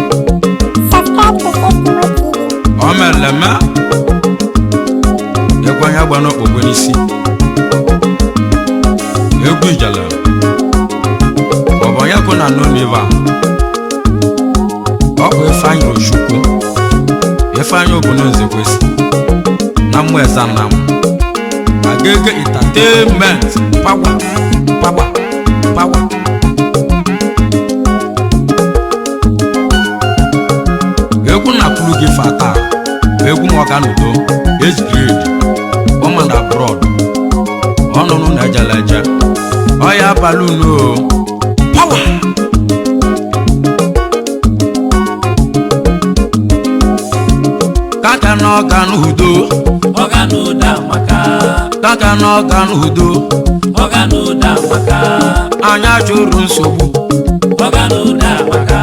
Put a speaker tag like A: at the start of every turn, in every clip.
A: Subscribe to Sesmo TV.
B: Omeleme egwu anya gba n'okpogbo n'isi egwu ijele ọ bụ onye kwụ na noniva ọ bụ Ifeanyị Ochukwu Ifeanyị Ogbunonze kwesị na mmụ ezana m Agege entertainment power power power. Egwu na-akwuru gị fata egwu m ọga n'udo age grade woman abroad ọnụnụ na ejele eje ọya balunu o power. Kaka na ọga n'udo.
C: Ọga n'ụda maka.
B: Kaka na ọga n'udo.
C: Ọga n'ụda maka.
B: Anya jụrụ nsogbu.
C: Ọga n'ụda maka.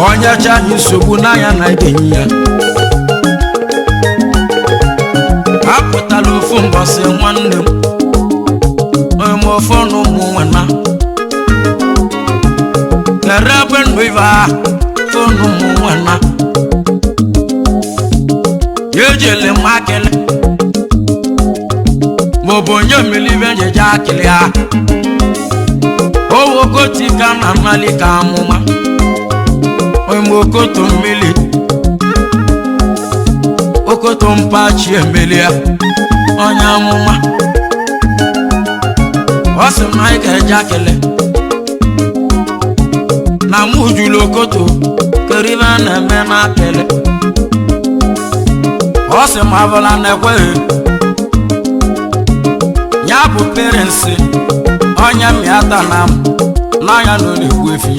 B: Onye cha anyị nsogbu n'anya na ibenyi ya apụtala ofu mbọsị nwanne m onye ofu na ụmụ nwana kere ebe ndụ ibe a fonu ụmụ nwana ya ejele m akịlị maọbụ onye mmiri ibe njeje akịlị a owokoti ka na nnali ka amụma onye okoto mmiri okoto mpachi emelia onye amụma ọ sị m na anyị ga-eje akịlị na mụ jụrụ okoto keribe a na-eme n'akịlị ọ sị m abụla na ekweghị ya bụ perensi onye mịata na m n'anya na ọ na-egbu efi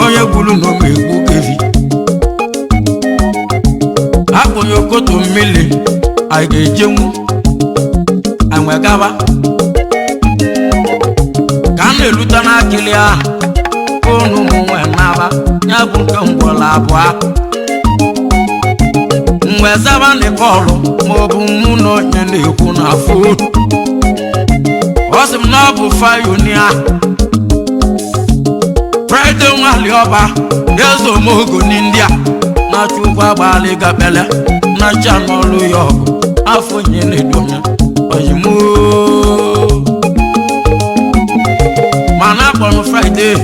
B: onye gburu na ome egbu efi akpụnye okoto mmiri anyị ga-ejenwu anyị gaba ka a na-elute n'akịlị ahụ ụnụ ụmụ nwe naba ya bụ nke mgbọrọ abụọ mgbe zaba kọlụ ma ọ bụ mụ na onye na-ekwu na fon ọ sị m na ọ bụ fayonia Friday nwali ọba eze omogo n'India na chukwu agbalị gabele na chanọlụ ya ọgụ afọ nye na-edonya oyimu mana akpọrọ Friday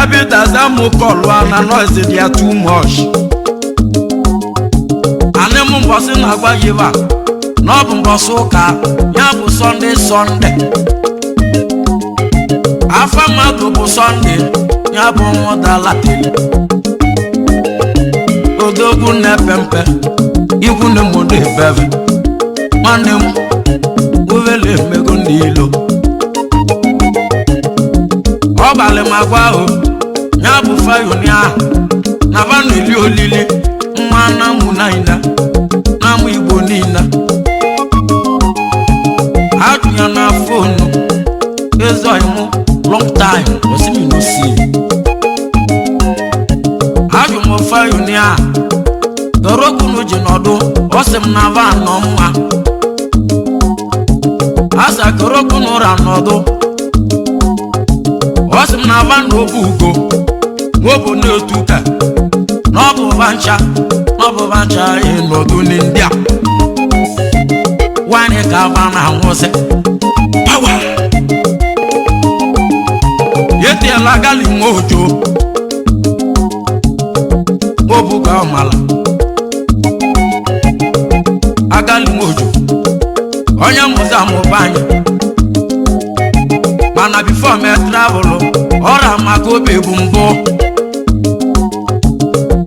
B: ebitazamụ kọlụ na noise dị ya too much anị m mbọsị na-agwa ya ebe a na ọ bụ mbọsị ụka ya bụ Sọnde Sọnde afa mmadụ bụ Sọnde ya bụ nwụdalatili odogwu na-epe mpe ikwu na mụ na-ebebe nwanne m uvele emego ndị ilo ọ gbalị m agwa ahụ ya bụ fayoni ahụ na ba na-eli olili nwa na mụ niile na mụ igbo niile ajụ ya na fonu ezoghị mụ long time osi mi no see ajụ m fayoni a dorokunu ji nọdụ ọ sị m na va nọ mma asa korokunu ra nọdụ ọ sị m na va na obu ugo nwobu na-etu ka na ọ bụ va ncha na ọ bụ va ncha ịnọdụ n'indi a nwanyị ka va na-anwụsị pawa etiela gali nwa ojo nwobuga ọmala agali nwa ojo onye mụza mụba anyị mana bifo me travelụ ọra maka obi bụ mbụ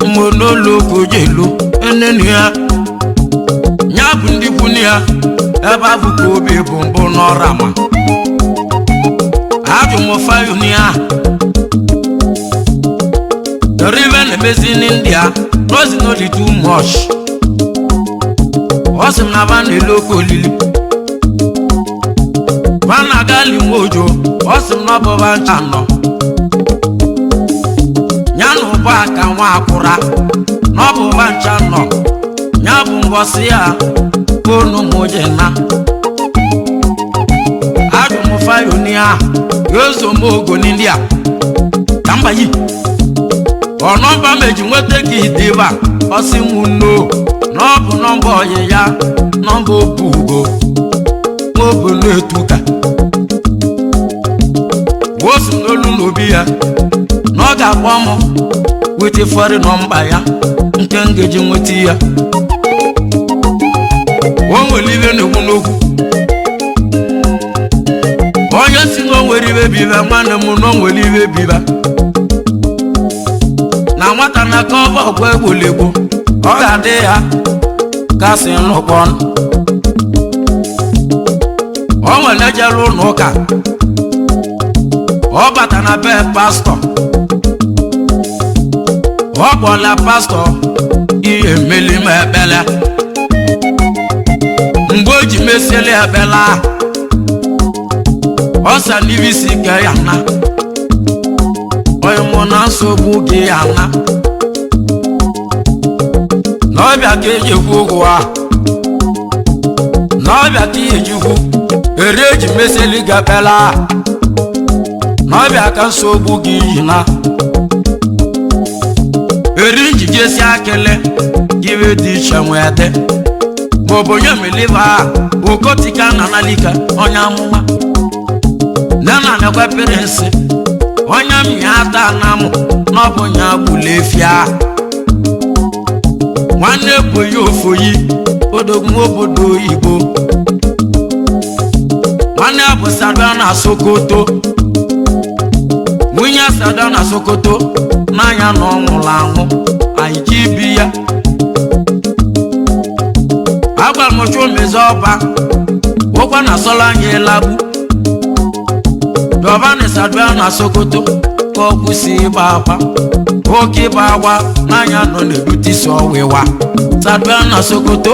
B: mmonolokojelu enenu ya ya bụ ndị kwunu ya ebe abụ ka obi bụ mbụ n'ọra ma ajụ m fayonia rive na-emezi n'india nozi no dị too much ọ sị m na ba na-ele oke olili Nwanna gali nwojo, ọ sị m n'ọbụba ncha nọ. Ya na ụba ka nwa akwụra, n'ọbụba ncha nọ. Ya bụ ngọsị ya, onu m ji na. Ajụ m fayonia, ezo m ogo n'indi a. Ka mba yi. Ọ nọmba m eji nweta gị dịba, ọ sị m no, na ọ bụ nọmba ọyị ya, nọmba obu ugo. Nwobu na-etuka. Wosu n'olu n'obi ya, na ọ ga-akpọ m wete fọrị nọmba ya, nke m ga-eji nweta ya. O nwere ibe na-ekwu n'okwu. Onye si na o nwere ibe bibe, nwanne m na o nwere ibe bibe. Na nwata na-aka ọba ọgwa egbolegbo, ọ ga-adị ya kasị nnukwu ọnụ. O nwere jere ụlọ ụka, ọ bata na be pastọ, ọ kpọla pastọ ihe mmeli m ekpele. Mgbe o ji mesieli ekpele a, ọ sa n'ibi isi ike ya na onye mụ na nsogbu gị ya na n'ọbịa ka eji ekwu ụgwọ a, n'ọbịa ka ihe ejikwu ere eji meseli gị ekpele a, n'ọbịa ka nsogbu gị yi na eri njije si akele gị dị iche nwee dị. Ma ọ bụ onye meliva a, okotika na analika onye amụma nne na nekwe pịrịnsị onye mmịa ata na mụ na ọ bụ onye agbụla efia. Nwanne bụ ya ofoyi odogwu obodo oyibo. Nwanne bụ Sada na Sokoto, nwunye Sada na Sokoto n'anya na ọ nwụrụ anwụ anyị ji bi ya. Agwara m Chumezi ọba ụkwa na sọlọ anyị lagbu Giovanni Sada na Sokoto ka ọ kwụsị ịgba akwa oke ịgba agwa n'anya nọ na-ebute isi ọwịwa. Sada na Sokoto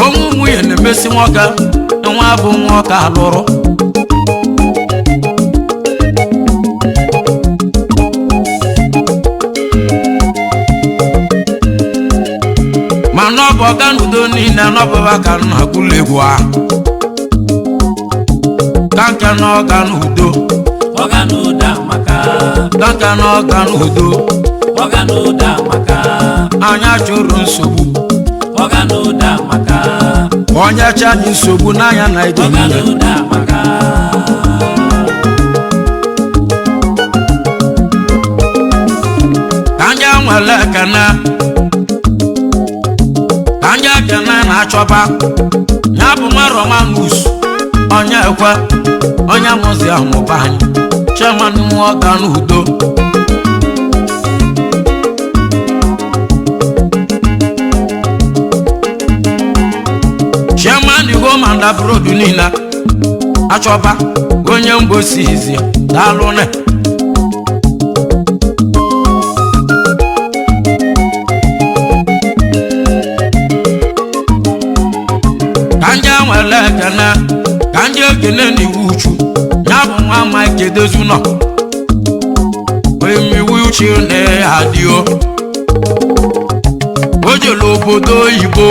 B: onwu nwunye na-emesi nwoke nwa bụ nwoke alụrụ. Mana ọ bụ ọga n'udo niile n'ọbụba ka nna gwụlụ egwu a. Ka nke na ọga n'udo,
C: Ọga n'udo amaka.
B: ka nke na ọga n'udo,
C: Ọga n'udo amaka.
B: anya chụrụ nsogbu.
C: Ọga n'udo amaka.
B: Onye chi anyị nsogbu n'anya na ide
C: Ọga
B: niile.
C: n'udo amaka.
B: Ka ndị nwere ekene, ka ndị ekene na-achọba ya bụ nwa Romanus onye ekwe onye mụzi amụba anyị chairman ọga n'udo. Chairman home and abroad niile achọba onye mgbosi izi daalụ ne. Ka ndị nwere ekene, ka ndị ekene na iwu uchu ya bụ nwa Mike Edozu nọ iwu uchu na-adịo o jere obodo oyibo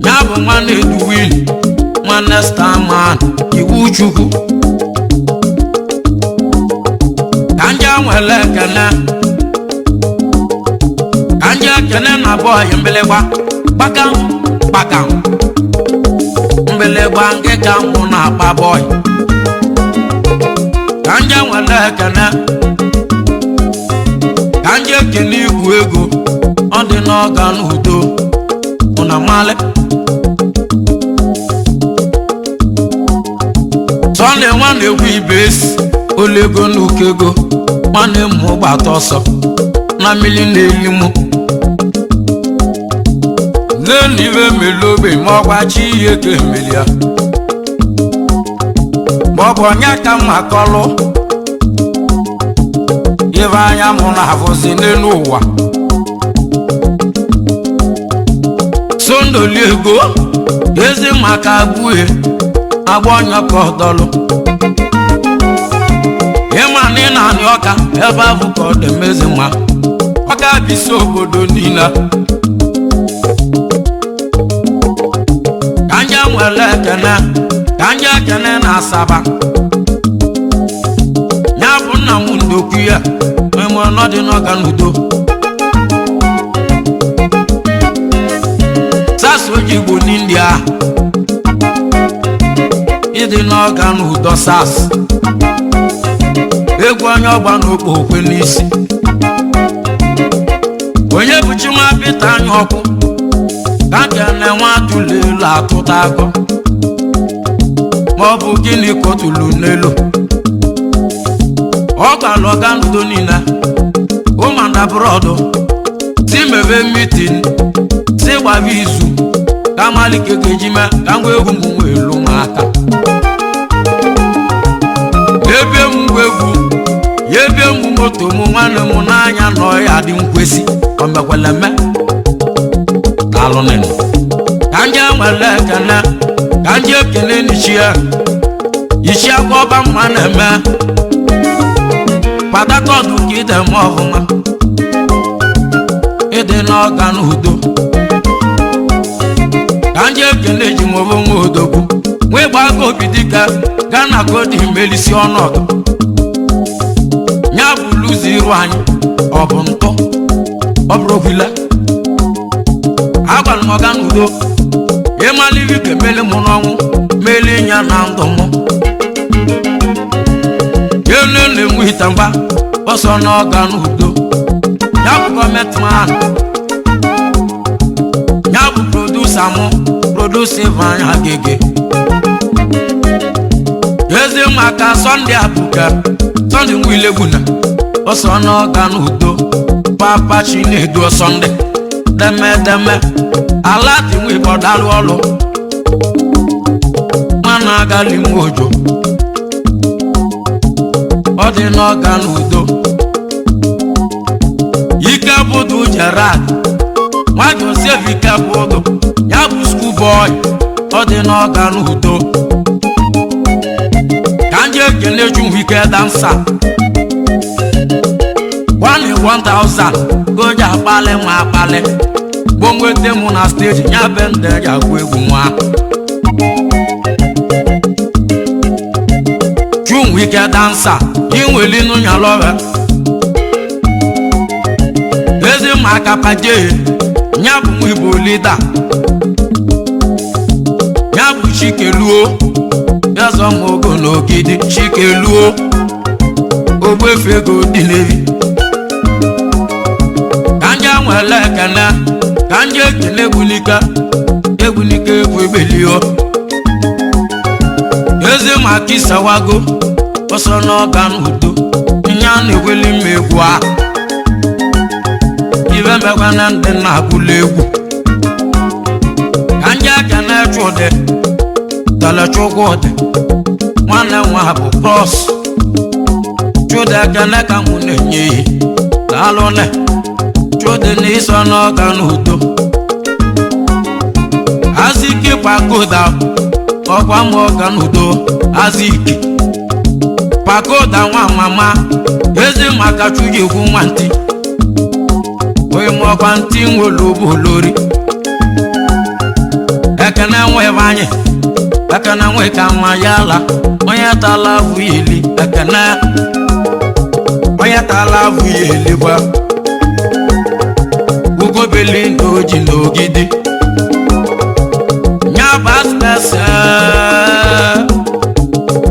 B: ya bụ nwanne Edwin nwanne Starman iwu chukwu. Ka ndị nwere ekene, ka ndị ekene na bọyị mgbịlịgba gbakam gbakam mgbịlịgba nke ka mụ na-akpa bọyị. Ka ndị nwere ekene, ka ndị ekene igwu ego ọ dị n'ọga n'udo ụna mmalị. Sọnde nwa na-egwu ibe esi olego n'uko ego nwanne m gbata ọsọ na mmiri na-eli mụ n'elu ibe mele ogbe ma ọgwa chi ihe ka emeli ya ma ọ bụ onye ka mma kọlụ ibe anya mụ na-afụzi n'elu ụwa. Sondoli ego Ezi maka agbue agba ọnya ka ọdọlụ. Ịma na ị na-anị ọka ebe ahụ ka ọ dị mezi mma. Ọka bụ isi obodo niile. Ka nje nwere ekene, ka nje ekene na Asaba. Ya bụ nna m ndokwu ya eme ọnọdụ n'ọga n'udo. Sasa oji Igbo n'India ịdị n'ọga n'udo sas. Egwu onye ọgba n'okpo okwe n'isi. Onye bụ Chima Peter anya ọkụ ka nkene nwa atụla elu atụta akọ ma ọ bụ gịnị ka ọ tụrụ n'elu. Ọ gwara ọga n'udo niile ụmụada brọdụ si mebe mitin si gbaba izu ka amalike ga-eji mee ka ngwa egwu m nwee elu m aka. Ebe m ngwa egwu ya ebe m moto m nwanne m n'anya nọ ya dị nkwesị o mekwele me alụnịnụ. Ka nje nwere ekene, ka nje ekene n'ichie ichie aka ọba mma na-eme patakọdụ ka ide eme ọfụma ịdị n'ọga n'udo. Ka nje ekene ji nwere onwe odogwu nwee gbago obi dịka Ghana ka ọ dị melisi ọnọdụ ya bụ luzi iru anyị ọ bụ ntụ ọ bụrụ okwile. Agwara m ọga n'udo ịmaliri ka emeli mụ n'ọnwụ meli ya na ndụ mụ elu na-enwe ite mgba ọsọ n'ọga n'udo. Ya bụ gọọmenti man, ya bụ produsa mụ produsa Ifeanyị Agege. Ezi maka Sọnde Abụka Sọnde Nwilegbuna ọsọ n'ọga n'udo. Papa Chinedu Sọnde demedeme ala dị nwa Igbo dalụ ọlụ nwana agali m ojo ọ dị n'ọga n'udo. Ike bụdu Gerard nwa Joseph ike bụdu ya bụ school boy ọ dị n'ọga n'udo. Ka ndị ekele Chukwu ike dansa 1000 goja akpali nwa akpali bụ nweta mụ na steji ya be ndị eji agụ egwu nwa. Chukwu ike dansa inweli nụnyalọwe ezi maka paje ya bụ nwa Igbo lida ya bụ Chikeluo yazọmogo n'ogidi Chikeluo ogbefe ego dị n'evi. Ka nje nwere ekene, ka nje ekele egwunike egwunike egwu ebelio. Ezi maka isawago ọsọ n'ọga n'udo nya na-eweli m egwu a ibe mekwana ndị na-agụla egwu. Ka nje ekene Chudi Telechukwu dị nwanne nwa bụ Cross Chudi ekene ka mụ na-enye ihe daalụne Chudi na iso n'ọga n'udo. Aziki pakoda ọkwa m ọga n'udo. Aziki pakoda nwa mama ezi maka Chujikwu nwantị onye mọkwa ntị nwere ekene nwa ebe anyị ekene nwa ka mma ya la onye tala avụ ya eli ekene onye tala avụ ya elikwa ugobeli na oji na ogidi nya bụ aspese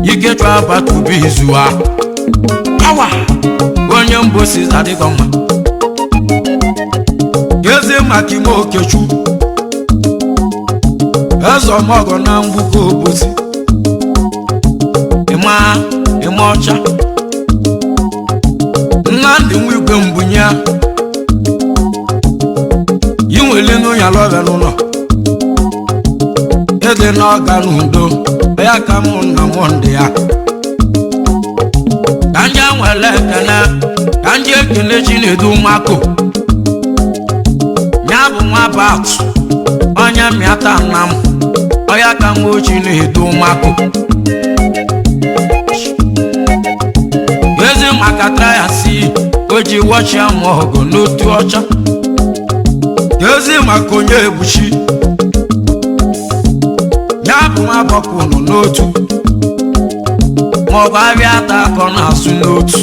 B: ikechu abatubi izu a awa onye mbosi adịghị mma. Eze maka ime Okechu eze ọmọgọ na mgbuko obosi ịma ịma ọcha Nnamdị Nwigwe mbunye inwelenu ya lọbịa n'ụlọ ịdị n'ọga n'udo ya ka mụ na mụ ndị ya ka ndị nwere ekene ka ndị ekene Chinedu Mako ya bụ nwa bat onye mịata nna m Ọya ka m ochi na-edo mako. Ezi maka trayasi o ji wọchị ama ọgụ n'otu ọcha. Ezi maka onye ebuchi ya bụ nwa bọkwụnụ n'otu maọbụ abịa ata akọ na-asụ n'otu.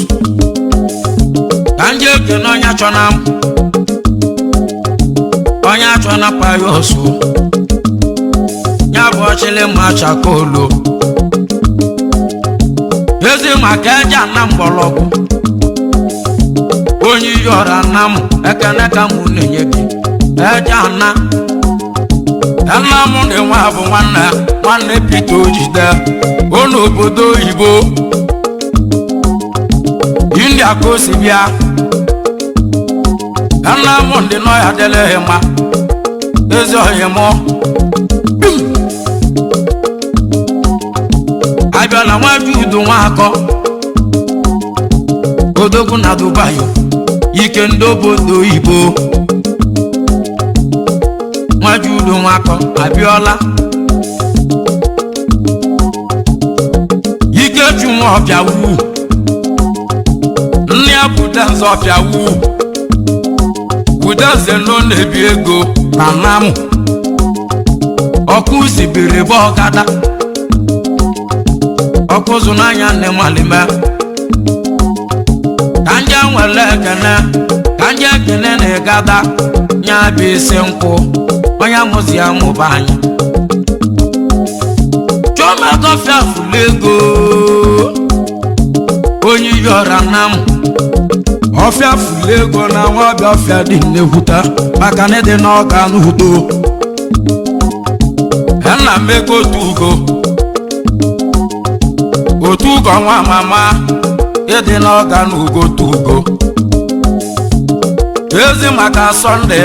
B: Ka ndị ekene onye achọna m, onye achọna payọsụ ya bụ ọchịlị ma chakolo. Ezi maka eje ana mgbọrọgwụ onye iyi ọra na m ekene ka mụ na-enye gị eje ana nna m dị nwa bụ nwanne nwanne Peter Ojide onu obodo oyibo India ka o si bịa. Nna m dị n'ọya dịrịghị mma ezi ọhịa mụ abịa na nwa Judu nwa akọ odogwu na Dubai ike ndị obodo oyibo nwa Judu nwa akọ abịọla. Ikechu nwa ọbịa wu nne ya bụ Udenze ọbịa wu Udenze nọ na-ebi ego na namụ ọkụ sibiri bụ ọkada ọkụ zụ n'anya nne malime. Ka nje nwere ekene ka nje ekene na ịgada nya bụ isi nkwụ onye amụzi ya mụba anyị. Chioma gọfịa fụlụ ego onye iyi ọra na m ọfịa fụlụ ego na nwa ọbịa ọfịa dị nnekwuta maka na ịdị n'ọga n'udo. Nna m ego otu ugo otu ugo nwa mama ịdị n'ọga n'ugo otu ugo. Ezi maka Sọnde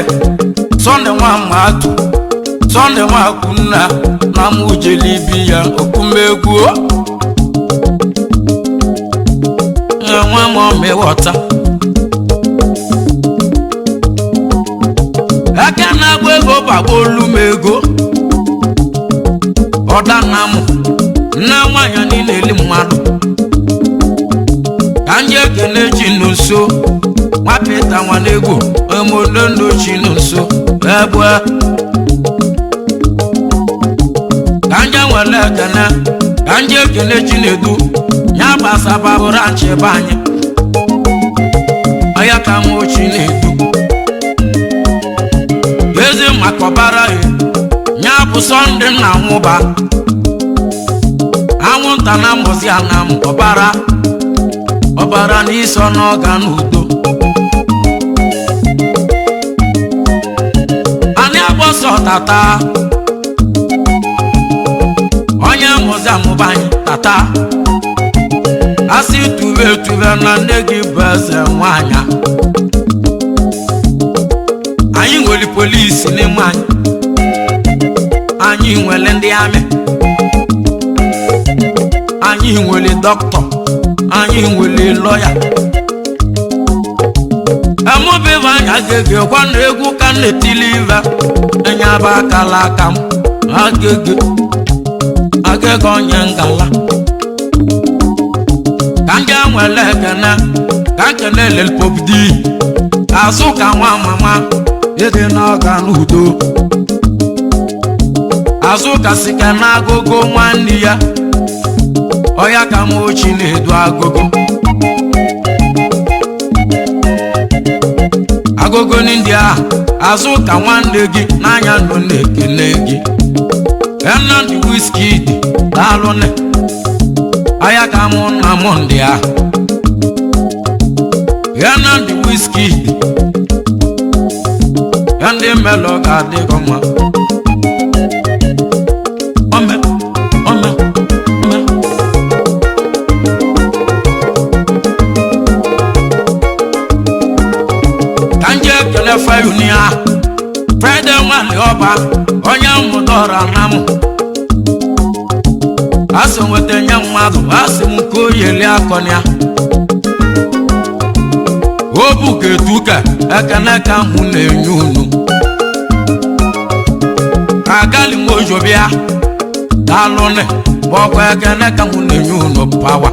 B: Sọnde nwa mmadụ Sọnde nwa akwunna na m ujelibi ya okumegwu enwe m ọmịghọta. Aka na-agba ego gbagba olu m ego ọda na mụ nne nwanyị niile eli mmadụ. Ka ndị ekene chi nso nwa Pita nwanegwu omodondo chi nso egbe. Ka ndị nwere ekene ka ndị ekene Chinedu ya gbasaba branchị be anyị ọya ka m Chinedu. Ezi maka ọbara ya ya bụ Sọnde na nwụba anwụnta na mbọzi ana m ọbara ọbara na iso n'ọga n'udo. Anyị agbọsọ tata onye mụzi amụba anyị tata asị tube tube na nne gị bụ eze nwanyị. Anyị nwere polisi n'ime anyị, anyị nwere ndị amị, anyị nwere dọkịta, anyị nwere lọya. Amụbịba anya agege gwa na egwu ka na-etili ive enye aba akala aka m agege agege onye ngala. Ka ndị nwere ekene ka nkene lelpopdi azụ ka nwa mama ịdị n'ọga n'udo. Azụ ka sike na agụgụ nwanne ya ọya ka m ochi na-edu agụgụ agụgụ ndị ahụ azụ ka nwanne gị n'anya nọ na-ekene gị. Nnamdi Wizkid daalụnị ọya ka mụ na mụ ndị ahụ. Nnamdi Wizkid ndị mmelụ ga-adịghị mma. Ome ome ome ka nje ekele fayunia Friday nwanne ọba onye mmụta ọra na m asị nweta nye mmadụ asị m ka oyeli akọnya obu ketuka ekene ka mụ na-enye unu agali m ojobịa Daalụnị ọkwa ekene ka mụ na-enye unu pawa.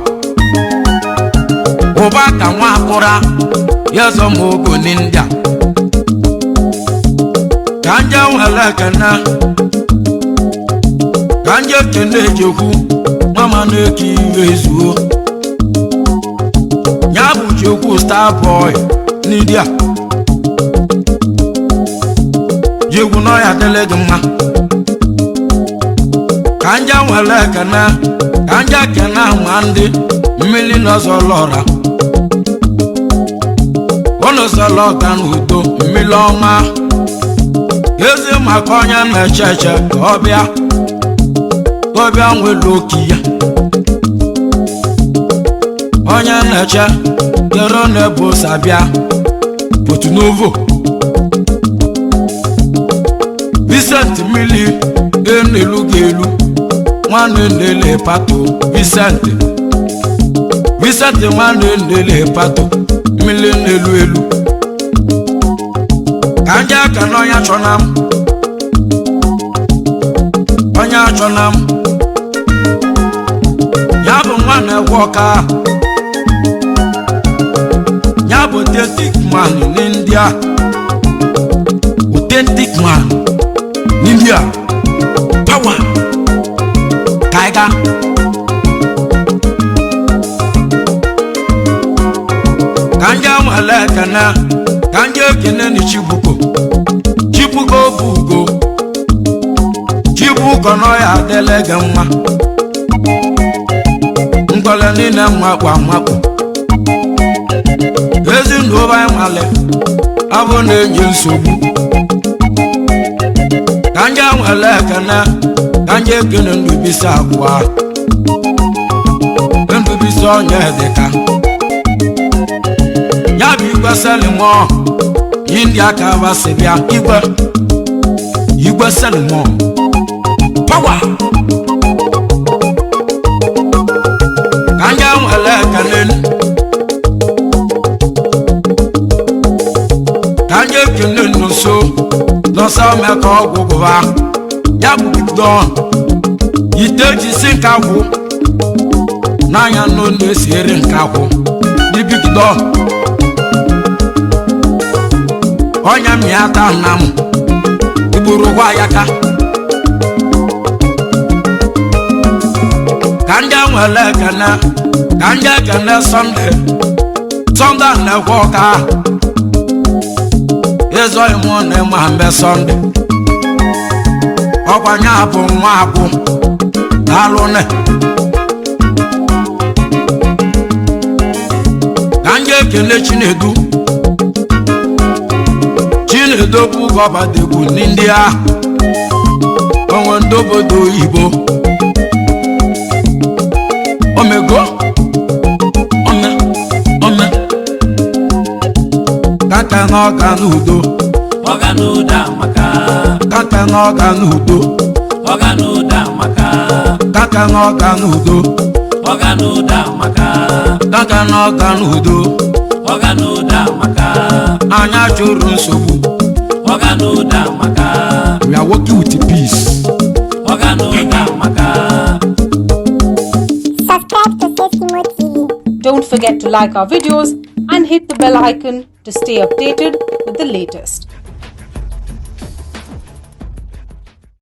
B: Ụba ka nwa akpụra ya zọ m ogo n'India. Ka nje nwere ekene, ka nje kene ejekwu mama na-eke iwe zuo. Ya bụ Chekwu star boy n'India. Jegwu n'ọya dịrị gị mma. Ka nje nwere ekene, ka nje kene nwa ndị mmiri n'ọzọlọra ụnụ ọga n'udo mmiri ọma. Ezi maka onye na-eche eche ka ọ bịa, ka ọ bịa nwere oki ya. Onye na-eche kere na-ebu sabịa Porto-Novo. Vincent mmiri ga-elu ga-elu nwanne nlele pato. Vincent, Vincent nwanne nlele pato mmiri na-elu elu. Ka ndị aka na onye achọna m, onye achọna m ya bụ nwa na-ekwe ọka ya bụ authentic man n'India, authentic man n'India. Power ka anyị gaa. Ka ndị amala ekene, ka ndị ekene ni Chibuko. Chibuko bụ ugo. Chibuko nọ ya adịla gị mma. Ngwele niile mmakpu amakpu ezinụlọ anyị male abụ na-enye nsogbu. Ka ndị amala ekene, ka ndị ekene Ndubisi abụọ, Ndubisi onye dịka ya bụ igwe selimọ India ka basị bịa. Igwe, igwe selimọ power. Ka ndị nwere ekele, ka ndị ekele nso nọsọ meka ọgwụ gụba ya bụ bido ite ji si nkakwụ n'anya nọ na-esi ere nkakwụ dibigido ọnya mịata na m ugboro gwa ya. Ka ndị nwere ekene, ka ndị ekene Sọnde. Sọnde na-ekwe ọka ịzọ imụ na ịma mbe Sọnde ọkwanye bụ nwa agwụ. Daalụne. Ka ndị ekele Chinedu. Chinedu bụ gọbadegwu ndị a onwe ndị obodo oyibo omego ome ome kaka na ọga n'udo.
C: Ọga n'udo amaka.
B: Kaka na ọga n'udo.
C: Ọga n'udo amaka.
B: Kaka na ọga n'udo.
C: Ọga n'udo amaka.
B: Kaka na ọga n'udo.
C: Ọga n'udo amaka.
B: Anya chụrụ nsogbu.
C: Ọga n'udo amaka.
B: We are working with peace.
C: Ọga n'udo amaka.
A: Subscribe to Safety Mode TV.
D: Don't forget to like our videos and hit the bell icon to stay updated with the latest.